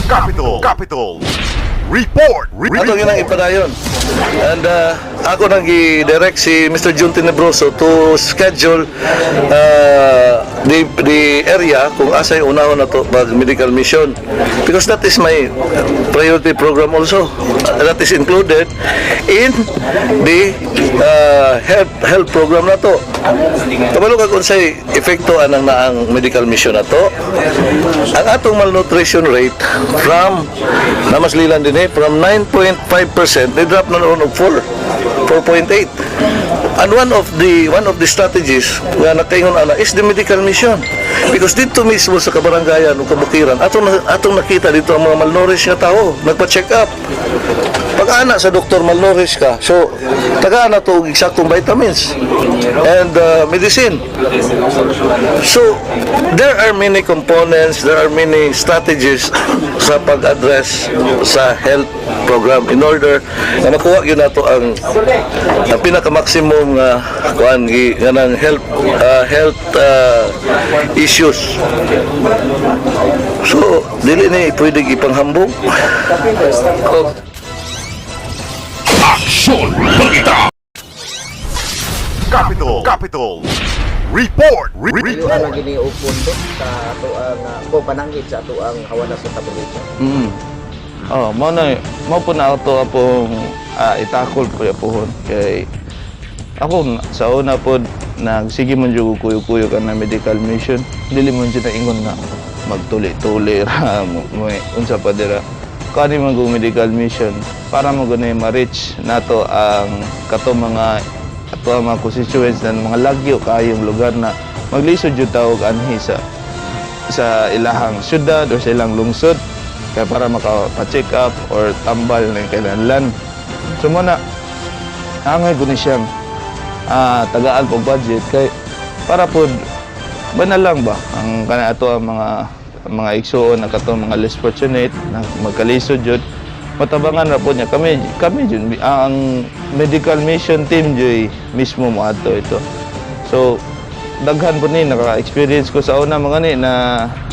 Capital. Capital. Report. Ato yun ang ipadayon. And ako nang gi-direct si Mr. Jun Tenebroso to schedule the area kung asa'y unahon na to pag medical mission. Because that is my priority program also. That is included in the health program na to. Kabalo ka kung sa'y epekto anang naang medical mission na to. Ang atong malnutrition rate from namaslilan din eh, from 9.5% ni drop na noon og 4 4.8. And one of the strategies nga nakaingon ana is the medical mission. Because dito mismo sa kabarangayan o kabukiran, atong nakita dito ang mga malnourished nga tao, nagpa-check up. Pag ana sa doktor, malnourished ka, so tagaan na to og eksaktong vitamins and medicine. So, there are many components, there are many strategies sa pag-address sa health program in order na makuha yun nato ang pinaka-maximum nga kuan gi nga ng health issues. So, dili ni pwede ipanghambog. Oh. Aksyon Balita. Capital. Capital. Report. Ayo Report. Ana gini upundo sa ato ang ko pananghid sa ato ang hawanas sa probinsya. Oh, mao na mao po na ato apong itakol po ya pohon kay ako sa una pod nagsige man jud ko kuyo-kuyo ka na medical mission, dili man jud na ingon nga magtuli-tuli ra mo, unsa pa dira kani man go medical mission para mo gunay ma-reach nato ang kato mga ato ang mga constituents na mga lagyo kaayong lugar na maglisod jud ta og anhi sa ilahang syudad o sa ilang lungsod kaya para makapa-check up or tambal na yung kailanlan. So mo na, angay ko ni siyang tagaan po budget kay para po banal lang ba ang kana ato ang mga igsuon na katong mga less fortunate na magkalisod jud, matabangan ra po niya. Kami kami jud ang medical mission team jud mismo mo adto ito. So daghan po ni naka-experience ko sa una mga ni na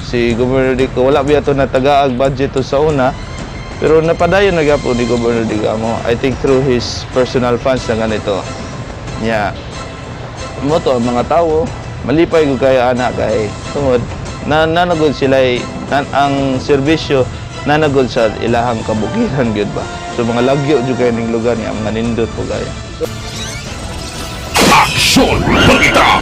si Governor Dico, wala biya to natagaag budget to sa una, pero napadayon na gyapon ni Governor Digamo, I think through his personal funds na ganito niya mo to. Ang mga tao malipay ko kay ana kay tungod na nanagod sila na, ang serbisyo nanagod sa ilahang kabukiran gyud ba. So mga lagyo jud kay ning lugar niya, mga nindot po kaya. Aksyon Balita.